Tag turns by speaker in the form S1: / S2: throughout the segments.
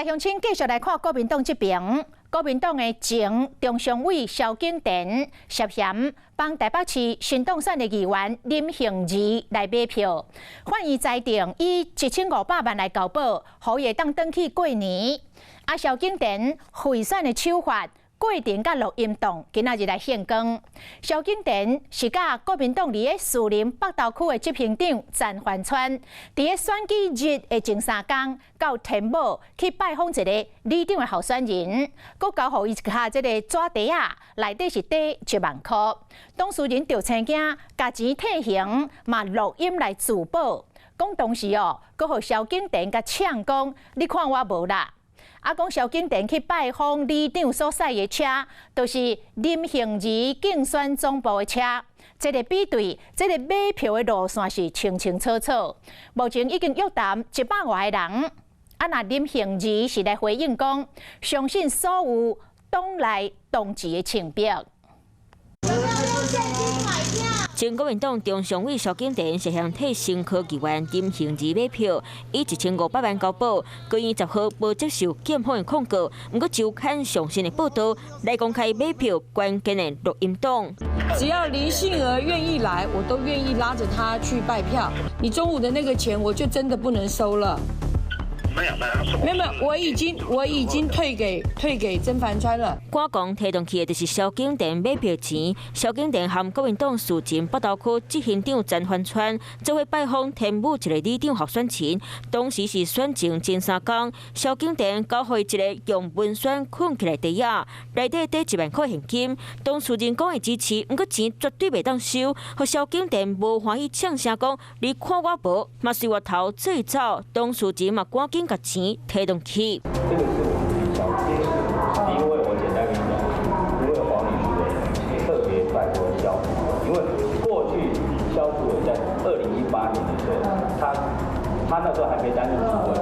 S1: 來鄉親繼續來看國民黨這邊，國民黨的前中常委蕭景田涉嫌幫台北市新當選的議員林杏兒來買票，法院裁定以1500萬來交保，予伊會當轉去過年。啊，蕭景田賄選的手法，過程佮錄音檔，今仔日來現光。蕭景田是佮國民黨佇咧士林北投區的執行長陳凡川，佇咧選舉日的前3工，到天母去拜訪一个里長的候選人，閣交予伊一卡這个紙袋仔，內底是底1萬箍。當事人著青驚，共錢退還，嘛錄音來自保，講當時哦，閣予蕭景田共嗆講，你看我無啦。啊，講蕭景田去拜訪里長所駛的車，就是林杏兒競選總部的車。這个比對，這个買票的路線是清清楚楚。目前已經約談100外个人。啊，若林杏兒是來回應講，相信所有黨內同志的清白。
S2: 前國民黨中常委蕭景田涉嫌替新科議員林杏兒買票，以1500萬交保。去年10號無接受檢方的控告，毋過周刊上新的報道來公開買票關鍵的錄音檔。
S3: 只要林杏兒願意來，我都願意拉着她去拜票。你中午的那個錢，我就真的不能收了。
S4: 沒有沒有，
S3: 沒有沒有，我已經退給曾凡川了。
S2: 趕講提動去的就是蕭景田買票錢。蕭景田和國民黨士林北投區執行長陳凡川做伙拜訪天母一个里長候選人，當時是選前前3工，蕭景田交予一个用文宣捆起來袋仔，內底底1萬塊現金。當事人講會支持，毋過錢絕對袂當收。予蕭景田無歡喜，嗆聲講：你看我無，嘛隨越頭做走。當事人嘛趕緊共錢提轉去。
S5: 這個是我們小因為我簡單跟你講，因為黃女士特別拜託蕭主委，因為過去蕭主委在2018年的時候，他那時候還沒擔任主委，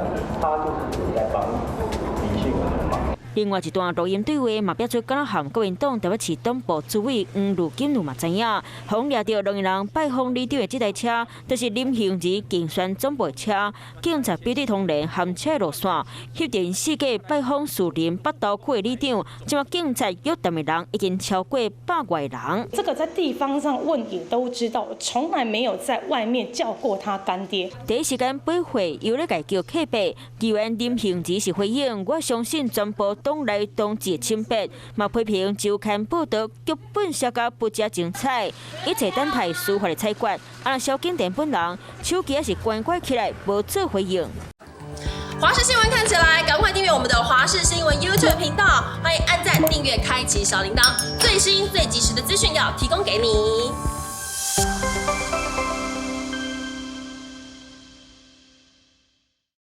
S5: 他就是有在幫林杏兒的忙。
S2: 另外一段錄音對話嘛，表出敢若和國民黨台北市黨部主委黃汝錦嘛知影，予掠著兩个人拜訪里長的這台車，就是林杏兒競選總部的車。警察比對通聯含車路線，翕著四界拜訪士林北投區的里長，這馬警察約談的人已經超過100外人。
S6: 這個在地方上問也都知道，從來沒有在外面叫過他乾爹。
S2: 第一時間八會又咧共叫客白，議員林杏兒是回應，我相信全部黨內同志清白，嘛批評周刊報道劇本寫甲不遮精彩，一切等待司法的裁決。啊，蕭景田本人手機也是關關起來，無做回應。
S7: 華視新聞看起來，趕快訂閱我們的華視新聞 YouTube 頻道，歡迎按讚、訂閱、開啟小鈴鐺，最新最及時的資訊要提供給你。